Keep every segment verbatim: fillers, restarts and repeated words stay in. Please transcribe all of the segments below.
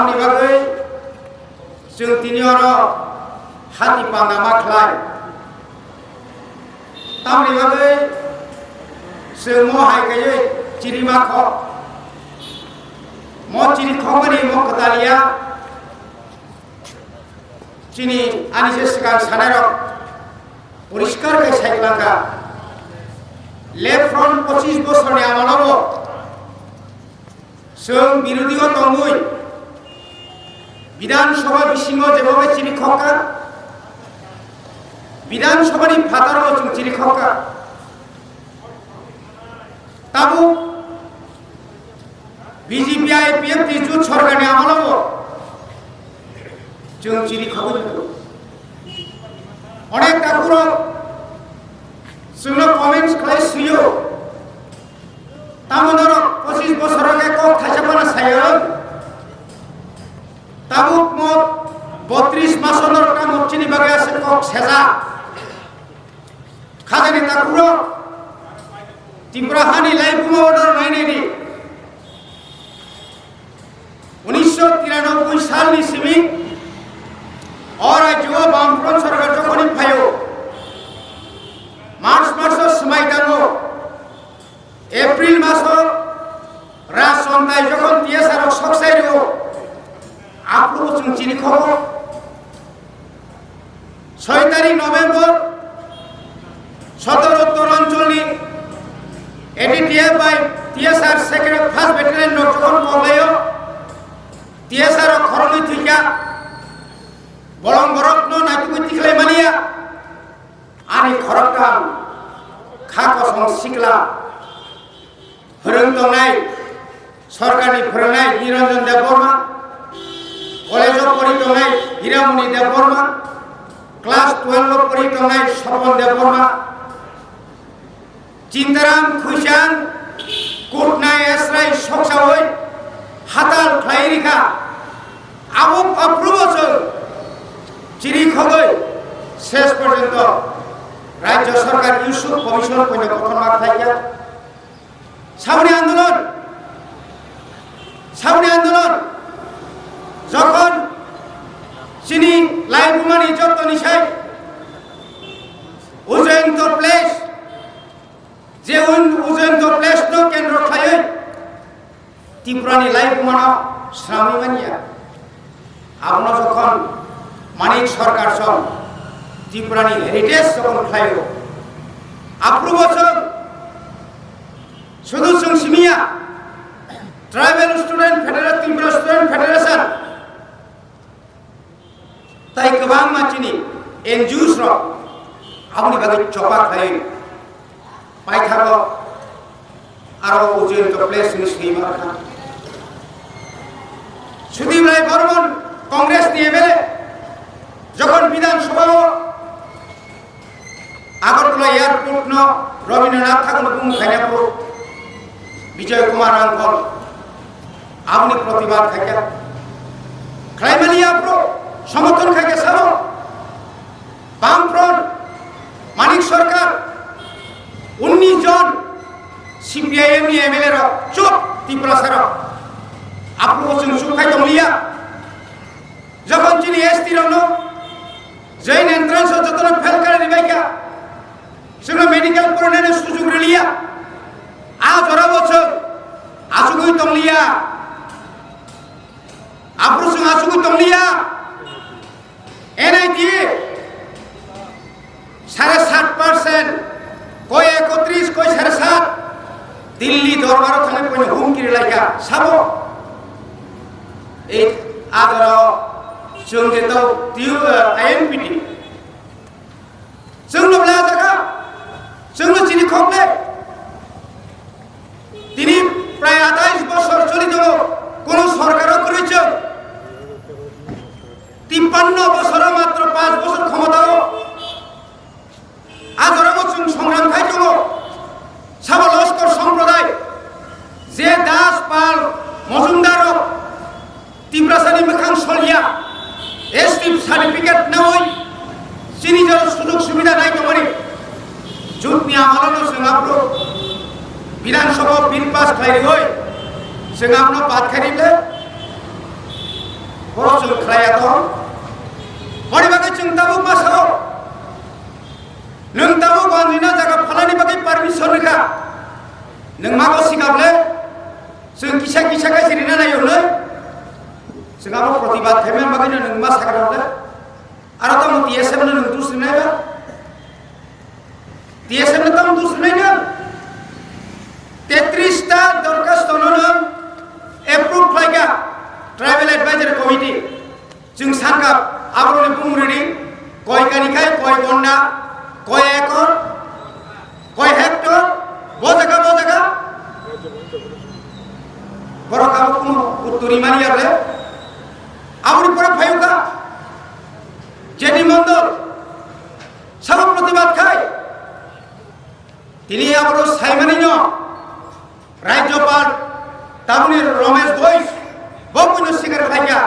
Tamoni bagwi chwng tini oro hati panda ma khlai. Tamoni bagwi chwng mo hai kaiwi chiri ma kho. Mo chiri khokmani mo kwtal ya. Chini ani je swkang sanairok poriskar khe sai klangkha. Left Front pochis bosorni amalobo chwng birodhi o tongwi Bidhan Sabha bisingo jebobai chiri khokka, Bidhan Sabhani phataro chwng chiri khokka. Tabuk B J P I P F T jut sorkarni amalobo chwng chiri khogwi tongo. Onek takhurok chwngno comments khlai swiyo. Tamo norok pochis bosoro khe kok thaisa phano sayo. Tabuk mo botris maso norok tamo chini bagwi aswk kok seja. Khajani takhurok Tripura hani laibuma order nainai di. Unisho tiranoboi salni simi o rajyo o Bamfront sorkar jokhoni phaio, March maso swmai tango, April maso Rajchontai jokhon T S R rok soksai rwo, aphuru chwng chini khobo. Soi tarik November, Sodor Uttor Anchol ni A T T F bai T S R second first battalion rok jokhon kok laio, T S R rok khoroknwi thwikha, bolong borokno naitugwi tikhlai mania, ani khoroktham kha kosong sikla, Phwrwng tongnai, sorkarni phwrwngnai Niranjan Debbarma, college-o pori tongnai Hiramoni Debbarma, class twelve-o pori tongnai Sopon Debbarma, Chintaram Khuichang, Kutnai Esrai soksaui hatal khlai rikha. Abo aphurubo chwng chiri khogwi ses porjonto Rajya Sarkar Youth Commission poino kothoma khlaikha. Saboni andolon, saboni andolon, jokhon chini laibumani jottoni sai Ujjayanta Place, je un-, Ujjayanta Place no kendro khlaiwi Tripurani laibumano swnamwi manya. Abono jokhon Manik Sarkar song Tripurani heritage jokhon khlaio, aphuru bo chwng sudu chwng simiya Tribal Student Federation, Tripura Student Federation tai kwbangma chini N G Os rok aboni bagwi choba khlaiwi paithago. Aro Ujjayanta Place ni swi ma kha. Sudip Rai Barman, Congress ni M L A, jokhon Bidhan Sabha o Agartala Airport no Rabindranath Tagore bung khaina pro Bijoy Kumar Rangkhol aboni protibad khaikha. Khlaimani apro somorthon khaikha sabo. Bamfront, Manik Sarkar, unnish jon C P I M ni M L A rok, chop Tiprasa rok. Aphuru chwng chuk khai tong liya. Jokhon chini S T rokno joint entrance o jotono fail kare ribaikha, chwngno medical porinani sujug riliya. A jora bo chwng achugwi tong liya. Aphuru chwng achugwi tong liya. N I T sare sat percent, koi ekotris, koi sare sat, Delhi dorbar o thangwi poino humki rwlaikha sabo. Ei adaro chwng je tau tiu, eh, I M P T. Chwngno bwlai ajak kha, chwngno chini khok le. Tini prai atais bosor choli tongo, kono sorkaro kwrwi chwng. Tippanno bosoro matro panch bosor khomotao. A jorao chwng songram khai tongo. Sabo Loskor Somproday, je Das Pal Mojumdar rok Tiprasani mwkhang soliya, S T certificate nawi chini jora sujog subida nai tongmani. Jutni amalono chwng aphuru Bidhan Sabha bill pass khlai riwi chwng abono bad khai rikle. Borok chwng khlaiya tong. Boni bagwi chwng tabuk ma sao. Nwng tabuk wanjwino jaga phalani bagwi permission rwkha. Nwng mago sikap le. Chwng kisa kisa khe sirina naio hwnwi. Chwng abo protibad khaimani bagwino nwng ma sakha le. Aro tamo T S F no nwng dus rwnai ba? T S F no tamo dus rwnai nwng? Tetris ta dorkhasto no nwng approve khlaikha Tribal Advisory Committee. Chwng sankha aboroni bumung rwdi, koi kani khai, koi gonna, koi ekor, koi hector, bo jaga, bo jaga. Borok abo kuno uttori mani ya le. Aboni pore phayuka J D Mondol, sabo protibad khai. Tini aboro saimani no Rajyapal tamoni Ramesh Bhoi bo kuno sikar khlaikha,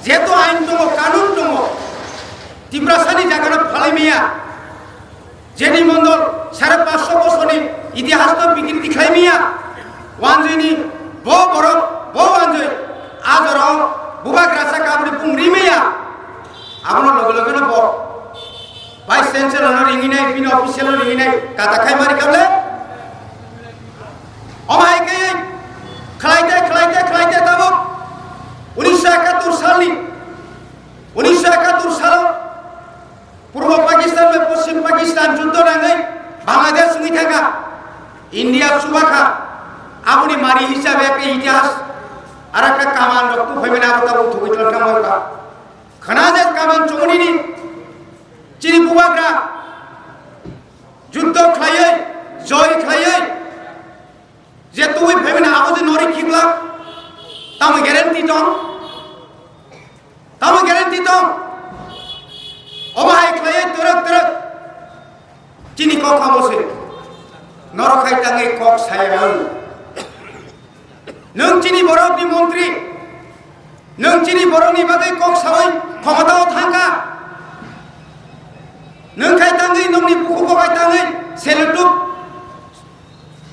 jehetu ain tongo, kanun tongo, Tiprasani jagano phalai maya. J D Mondol sare paanch sho bosorni itihas no bikriti khlai maya. Wanjwini bo borok, bo wanjwi ajoro bubagra saka aboni bumung ri maya. Abono loge loge no bo Vice Chancellor no ringinai, bini official no ringinai, kata khai mari kable. Omo hai khe khlaite, khlaite, khlaite tabuk unisho ekattor salni, unisho ekattor salo Purbo Pakistan bai Poschim Pakistan juddho nangwi Bangladesh wngwi thangkha, India chubakha, aboni mari hisabe ekta itihas, ar ekta kaman rok tu phaimani abo tabuk thugwi tongkha. Khna je kaman chumuni ni chini bubagra juddho khlaiwi, joy khlaiwi, je tubui phaimani abo je nori khiklak, tamo guarantee tong, tamo guarantee tong, omo hai khlaiwi twrwk twrwk chini kok abo se, norok hai tangwi kok saya ang. Nwng chini borokni montri, nwng chini borokni bagwi kok sawi khomotao thangkha. Nwng khai tangwi nwngni bukhuk bo khai tangwi selutuk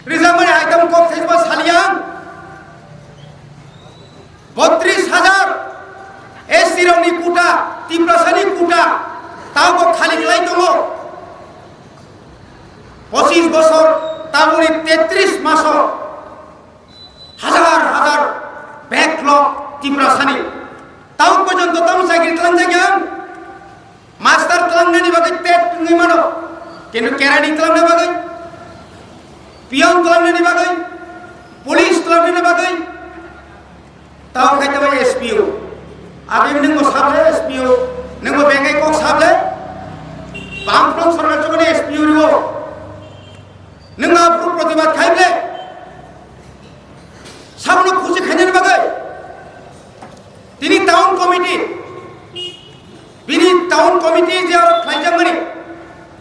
rijakmani item kok thaiba saliyang. Botris hajar S T rokni quota, Tiprasani quota, tabo khali khlai tongo. Pochis bosor, taboni tetris maso. Hajar hajar backlog Tiprasani. Tamo porjonto tamo chakri tlangjak yang. Master tlangnani bagwi tet wngwi mano. Kintu kerani tlangna bagwi, peon tlangnani bagwi, police tlangnani bagwi, tamo khai tamo S P O. Abi nwngbo sable S P O, nwngbo bengai kok sable. Bamfront sorkar chukuni S P O ribo. Nwng aphuru protibad khai ble? Sabono khusi khainani bagwi tini town committee, bini town committee je aro khlaijakmani,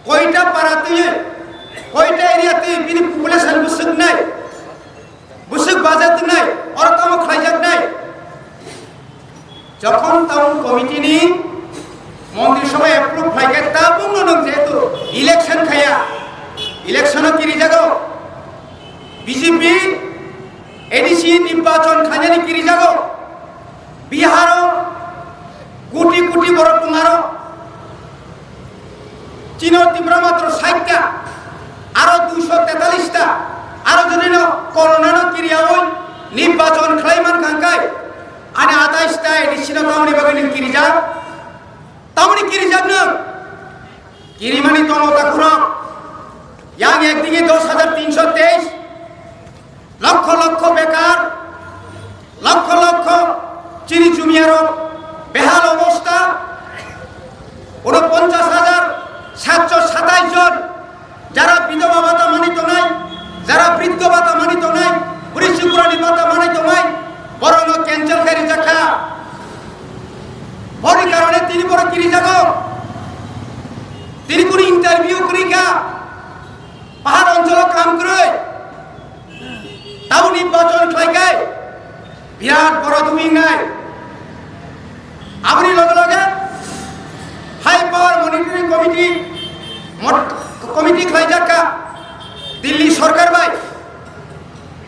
koita para twi, koita area twi bini population bwswk nai, bwswk baja twngnai, oro tamo khlaijaknai. Jokhon town committee ni Montri Sabha approve khlai khe tabukno nwng jehetu election khaya, election o kirijago, B J P A D C nirbachon khainani kirijago, Bihar o koti koti borok tongaro, chini Tripura matro sait ta, aro duiso tetalis ta, aro jodi no corona no kiriyaui nirbachon khlai man kha hwnkhe, ani atais ta A D C no tamoni bagwi nwng kirijak? Tamoni kirijak nwng? Kirimani tongo takhurok. Yang ekdigi dos hajar tinsho teis, lokho lokho bekar, lokho lokho chini jumiyarok behal obosta, unoponchas hajar satso satais jon. Jara bidhoba bata mani tongnai, jara briddho bata mani tongnai, bwrwi sikurani bata mani tongnai, borokno cancel khai rijak kha. Boni karone tini borok kirijago. Tini kunu interview kwrwi kha. Pahar oncholo kam kwrwi. Tabuk nirbachon khlai khe birat boro dubingnai. Aboni loge loge High Power Monitoring Committee mot-, committee khlaijak kha Delhi sorkar bai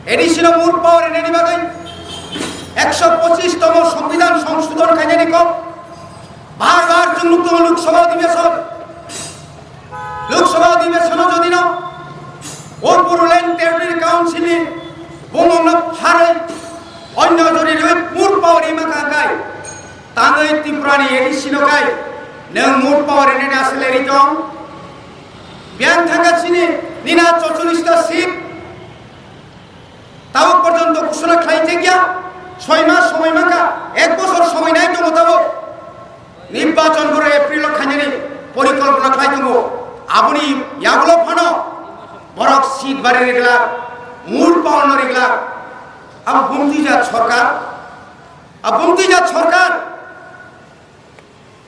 A D C no more power rinani bagwi ekso pochis tomo Songbidan songsodhon A D C no kai, nwng mood power rinani aswk leri tong. Biyang thangkha chini nina chocholish ta seat. Tabuk porjonto ghosona khlai jakya, soi mas somoi mankha, ek bosor somoi nai tongo tabuk. Nirbachon boro April o khainani porikolpona khlai tongo. Aboni yagulo phano borok seat bari riglak, mood power no riglak. Abo bumtwi jat sorkar, abo bumtwi jat sorkar.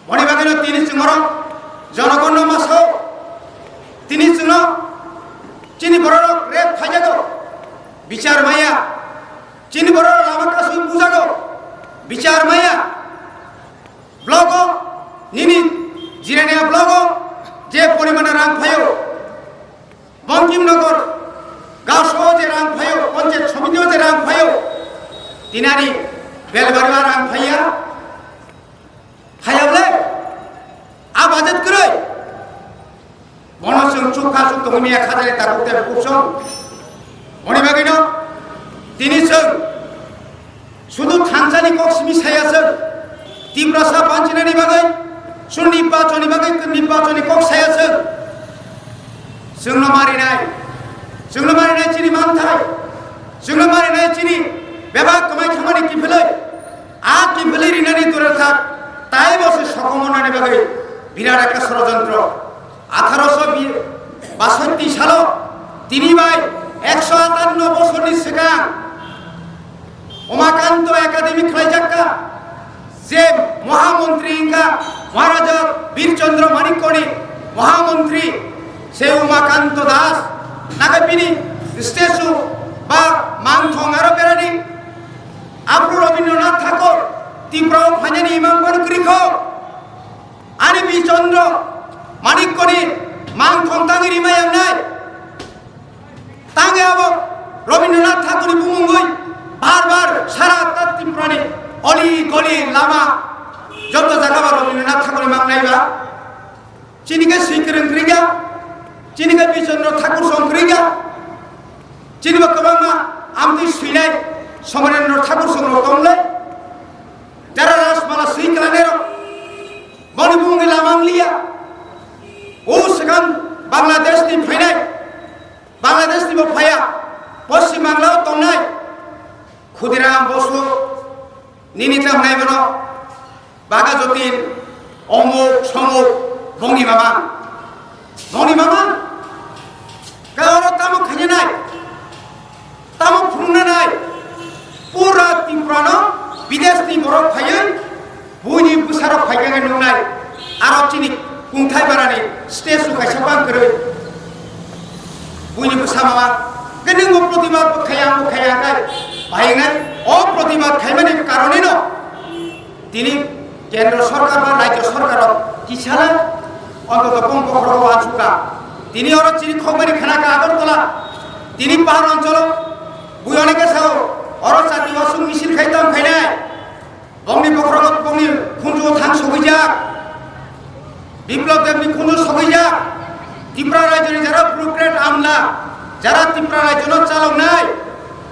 Boni bagwino tini chwng oro jonogonno ma sao, tini chwngno chini bororok rape khaijago, bichar maya, chini bororok lama kasui bujago, bichar maya. Blogo, nini Jirania blogo je porimano rang phaio, Bongkim Nogor gaosao je rang phaio, Panchayat Somitio je rang phaio, tinani Belbario rang phaiya, phaiya bole, a budget kwrwi. Bono chwng chukha chuk tongwi maya khajani takuk tei bukuksong. Boni bagwino tini chwng sudu thansani kok simi saya chwng. Tiprasa banchinani bagwi, chwng nirbachoni bagwi, nirbachoni kok saya chwng. Chwngno marinai, chwngno marinai chini manthai, chwngno marinai chini bebak kwmai thangmani kiphilwi. A kiphilwi rinani dura thak, taibo se sokomornani bagwi birat ekta sorojontro. Atharoso basotti salo tini bai ekso atanno bosorni swkang Umakanto Academy khlaijakka, je Mohamontri wngkha Maharaja Bir Chandra Manikkoni Mohamontri, se Umakanto Das, naga bini statue ba mangthong aro berani. Aphuru Rabindranath Thakur Tripura o phainani imang bono kwrwi kho. Ani Bichandra Manikkoni mangthong tangwi rima yangnai. Tangwi abo Rabindranath Thakurni bumungwi bar bar sara ta Tripurani oli goli lama joto jaga ba Rabindranath Thakurni mangnai ba. Chini khe swi kwrwng kwrwi kha, chini khe Bichandra Thakur song kwrwi kha, chini bo kwbangma amtwi swinai Somarendra Thakur song rok tonglai, jara Rajmala swi kwlainai rok, boni bumungni lama wng liya. O swkang Bangladesh ni phainai, Bangladesh ni bo phaiya, Poschim Bangla o tongnai Khudiram Bosu, nini tamo nai bono, Baga Jotin, omuk somuk, bongni mamang. Bongni mamang. Ka oro tamo khaina nai? Tamo phunukna nai? Pura Tripura no bidesh ni borok phaiwi, buini bwsarok phai khe nuknai. Aro chini kungthai barani statue kaisa bang kwrwi. Buini bwsa mama, khe nwng bo protibad bo khaiya, bo khaiya khe bai wngnai. O protibad khaimani karone no tini kendro sorkar ba rajyo sorkar rok kisala ontoto bong bokhorok wansukha. Tini oro chini khokmani khana kha Agartala, tini pahar oncholo bui oneke sao oro chati wasung misil khai tong khainai. Bongni bokhorogo bongni khunju thang sogwijak. Biplop Debni khunju sogwijak. Tripura rajyoni jara bureaucrat amla, jara Tripura rajyono chaloknai,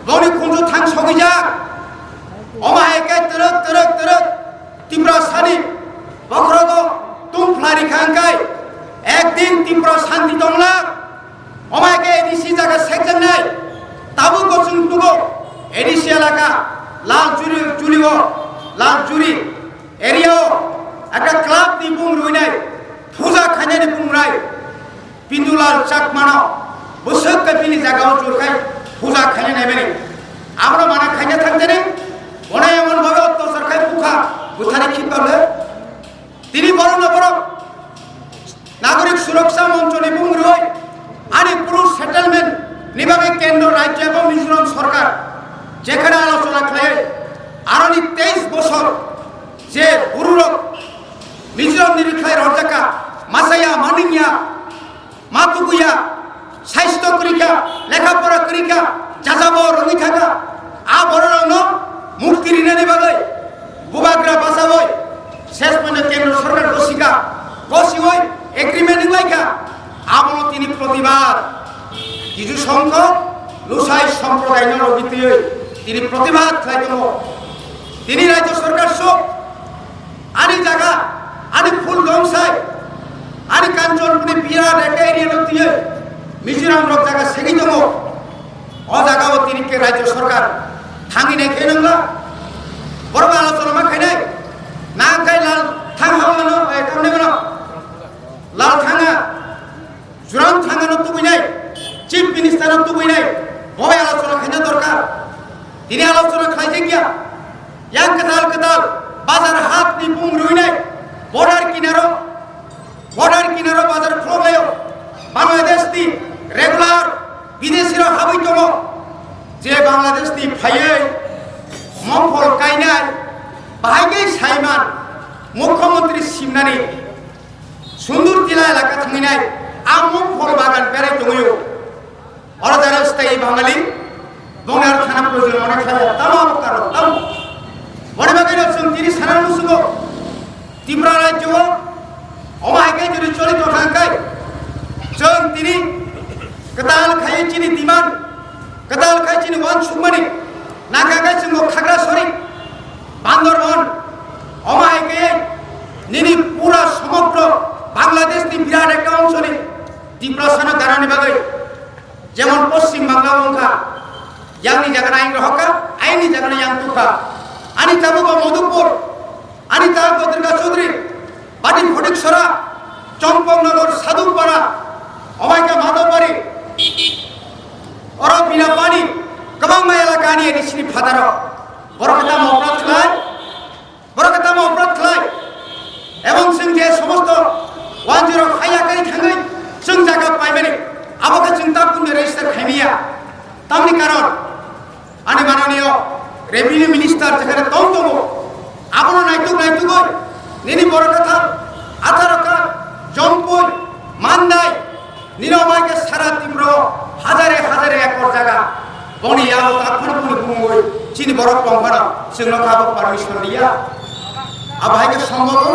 bongni khunju thang sogwijak. Omo hai khe twrwk, twrwk, twrwk Tripura sani bokhorogo tungphlari kha hwnkhe ekdin Tripura santi tongla. Omo hai khe A D C jaga sekjaknai, tabuk bo chwng nugo, A D C elaka, Lal Juri, Juri o, Lal Juri area o ekta club ni bung rwinai, puja khainani bung rai, Pindulal Chakmano bwswk khe bini jaga o jur khai puja khainai naimani. Abono mana khaina thangtani, bono emon bhabe ottachar khai bukha, bwthari khitba le. Tini borokno borok Nagorik Suraksha Monchoni bung rwui ani Bru settlement ni bagwi kendro rajyo ebong Mizoram sorkar jekhane alochona khlaiwi aroni teis bosor je Bururok Mizoram ni rwkhlai rwjakha, machaya, maningya, ma tukuya, saisto kwrwi kha, lekha pora kwrwi kha, jajabo rwngwi thangkha, a bororokno mukti rinani bagwi bubagra bachaui ses pono kendro sorkar gosikha, gosiui agreement wnglaikha, abono tini protibad Kichu songkho Lusai somprodaino logi twiwi tini protibad khlai tongo. Tini rajyo sorkar sok ani jaga Reka area no twiwi Mizoram rok jaga segwi tongo. O jaga o tini ke Rajya Sarkar thangwi nai khe nangla. Borok alochona ma khainai. Nang khai Lal Thangha no, eh, tamni mano. Lal Thangha, Jurang Thangha no tubui nai. Chief Minister no tubui nai. Bo bai alochona khaina dorkar. Tini alochona khlai jak ya. Yang kwtal kwtal bazar hat ni bung rwi nai. Border kinaro Border kinaro bazar khulok laio. Bangladesh ni regular bidesi rok habwi tongo. Je Bangladesh ni phaiwi mongphol kainai, bahai khe saiman Mukhyamantri simnani Sundur Tila elaka thangwi nai, a mongphol bagan berai tongwio. Oro jara stay Bangali, bongni aro thana proyojon mane khlai ya, tamo abo karon, tamo. Boni bagwi no chwng tini sana musugo, Tripura rajyo o, omo hai khe jodi choli tongkha hwnkhe, chwng tini kwtal khai chini demand, kwtal khai chini uansukmani, nangkha khe chwng bo Khagrasori, Bandarban, omo hai khe nini pura somogro Bangladesh ni birat ekta ongchoni Tiprasano danani bagwi. Jemon Poschim Bangla wngkha, yangni jagano ayang rohorkha, ayangni jagano yang tukha. Ani tabuk bo Madhupur, ani tabuk bo Durga Chaudhuri, Badi Photiksora, Chompoknagar, Sadhupara, obaikha Madhobari, oro Binapani, kwbangma elaka ani A D C ni phataro. Borok khe tamo oprad khlai? Borok khe tamo oprad khlai? Ebong chwng je somosto wanjwi rok haya kai thangwi chwng jaga paimani, abo khe chwng ta punni register khaimiya. Tamni karon ani mananiyo revenue minister jekhane tong tongo, abono naituk naitugwi nini borok khe tha, Atharaka, Jompui, Mandai, nini omo hai khe sara Tripura o hajare hajare ekor jaga. Boni yago takhorokni bumungwi chini borok tongphano chwngno kha bo permission liya. Abo hai khe sombhobo?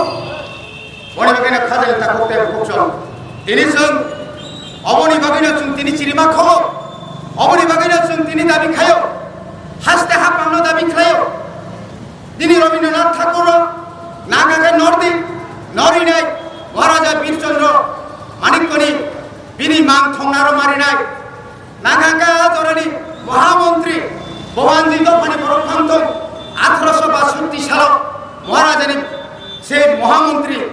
Boni bagwino khajani takhuk tei bukhuk chwng. Tini chwng oboni bagwino chwng tini chirima khobo. Oboni bagwino chwng tini dabi khaio. Haste haphangno dabi khlaio. Bini Rabindranath Thakur rok nangkha khe nordi, norinai Maharaja Bir Chandra Manikko ni bini mang thongna rok marinai. Nangkha khe a jorani Mohamantri Bhabanji dophani borok phangthong athroso basotti salo Maharajani se Mohamantri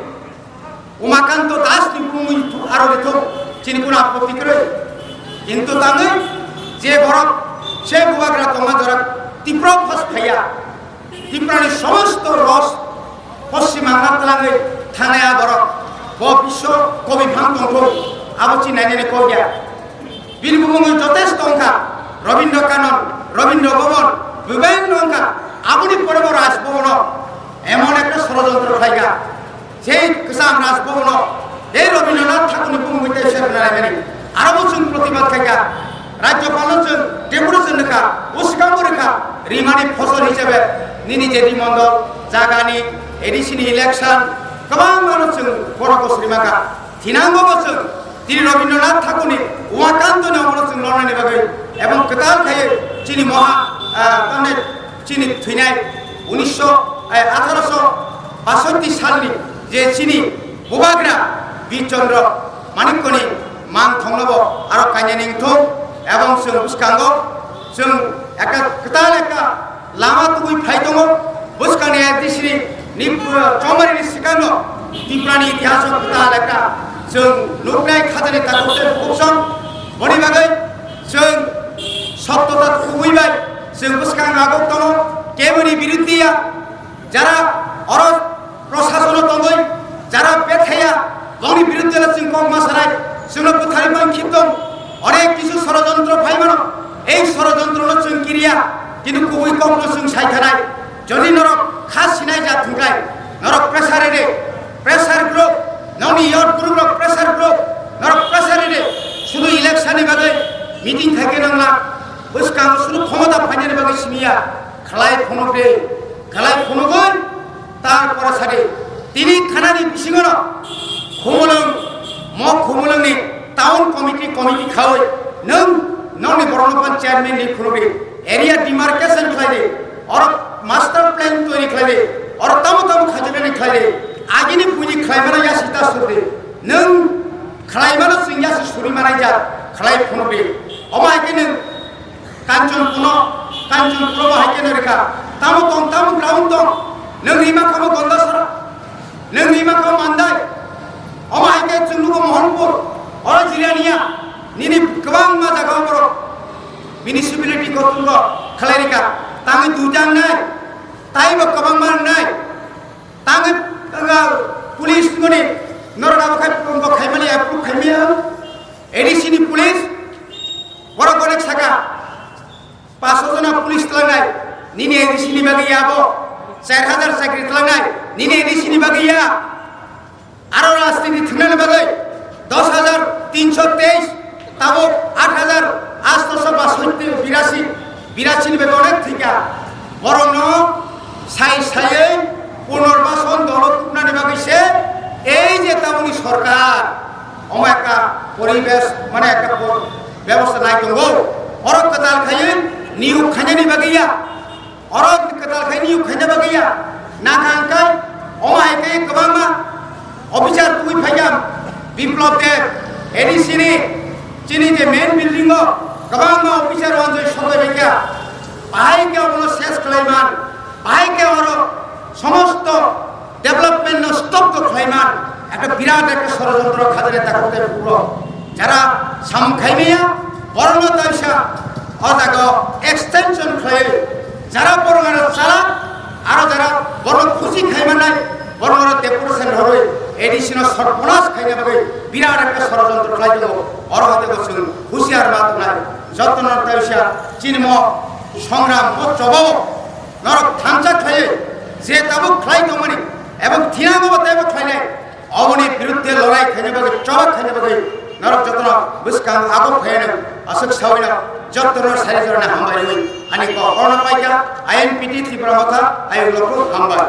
Umakanto Das ni bumungwi thu-, aro rithok chini kuno apotti kwrwi. Kintu tangwi je borok se bubagra tongma jora Tipra phas phaiya, Tiprani somosto ros Poschim Bangla twlangwi thangnai a borok bo biswo kobi phang tongthok abo chini nainani kok ya. Bini bumungwi jotesto wngkha Rabindra Kanon, Rabindra Bhaban, bebak wngkha. Aboni pore bo Raj Bhabono emon ekta sorojontro khlaikha, sei kwcham Raj Bhabono tei Rabindranath Thakurni bumungwi tei sernai mani. Aro bo chwng protibad khaikha, Rajyapalno chwng deputation rwkha, bwskango rwkha, rimani phosol hisabe nini je rimondol jagani A D C ni election kwbangmano chwng borok bwswk rimakha. Thinango bo chwng tini Rabindranath Thakurni Umakantoni omono chwng lornani bagwi ebong kwtal khaiwi chini moha, ah, tamni chini thwinai unisho, eh, athroso basotti salni je chini bubagra Bir Chandra Manikkoni mang thongnobo aro kainani wngthung ebong chwng bwskango chwng ekta kwtal ekta lama tubui phai tongo. Bwskangni A D C ni, ni, uh, chongmari ni swkangno Tiprani itihas o kwtal ekta chwng nuknai khajani takhuk tei bukhuk song. Boni bagwi chwng sottota kubui bai chwng bwskang agok tongo, keboni biruddhiya. Jara oro prosasono tongwi, jara bethaya, bongni biruddhe no chwng kok ma sanai, chwngno bwthari man khip tong. Onek kisu sorojontro phai mano, ei sorojontrono chwng kiriya, kintu kubui kokno chwng sai thanai. Jodi norok kha sinai jat hwnkhe, norok pressure rede, pressure group, nokni youth group rok pressure group, norok pressure rede, sudu election ni bagwi meeting khaikhe nangla, bwskango sudu khomota phainani bagwi simiya, khlai phunukdi, khlai phunukgwi, Tarpore sadi, tini thanani bisingono Khumulwng, mo Khumulwngni town committee, committee khaui nwng nokni borokno phan chairman ni phunukdi, area demarcation khlaidi, oro master plan toiri khlaidi, oro tamo tamo khajinani khlaidi, agini buini khlaimano yasita surdi, nwng Khlaimano chwng yasi suri manai jak, khlai phunukdi. Omo hai khe nwng Kanchanpuro, Kanchanpuro bo hai khe nwng rikha. Tamo tong, tamo ground tong. Nwng rima kha bo Gandasara. Nwng rima kha bo Mandai. Omo hai khe chwng nugo Mohanpur. Oro Jirania. Nini kwbangma jaga o borok municipality gotong rok khlai rikha. Tangwi duitangnai. Taibo kwbangma wngnai. Tangwi, tangwi police goni norok abo khai, bo khaimani approve khaimaya. A D C ni police, borok onek saka, paanch sho jona police tlangnai, nini A D C ni bagwi ya abo, char hajar chakri tlangnai, nini A D C ni bagwi ya. Aro rajniti thwngnani bagwi dos hajar tinsho teis, tabuk aat hajar aatso birashi, birashi ni bagwi onek thwikha. Borokno sai saiwi punarbasan dolo tubnani bagwi se ei je tabukni sorkar, omo ekta poribesh, mane ekta bo-, bebosta nai tongo. Borok kwtal khaiwi niyok khainani bagwi ya. Oro kwtal khai niyok khaina bagwi ya. Nangkha hwnkhe omo hai khe kwbangma officer tubui phaikha Biplab Deb, A D C ni chini je main building o kwbangma officer wanjoi sokbai baikha. Bahai khe obono ses khlaiman, bahai khe oro somosto development no stop to khlaiman, ekta birat ekta sorojontro khajani takhuk tei puro. Jara samung khaimaya, borokno taisa o jaga o extension khlai, jara borok ano chala, aro jara borok khusi khaimanai, borok ano deputation horoi A D C no sorponas khaina bagwi birat ekta sorojontro khlai tongo. Oro hai tebo chwng husiar ma tongnai, jotono taisa chini mo songram o chobo. Norok thansa khlaiwi je tabuk khlai tongmani ebong thinango bo teibo khlainai, oboni biruddhe lorai khaina bagwi, choba khaina bagwi norok jotono bwskang abo khaina aswk sawino jotono sari jorani hambai rwi ani kok horno paikha I N P T Tripura Motha ayuk lokro hambai.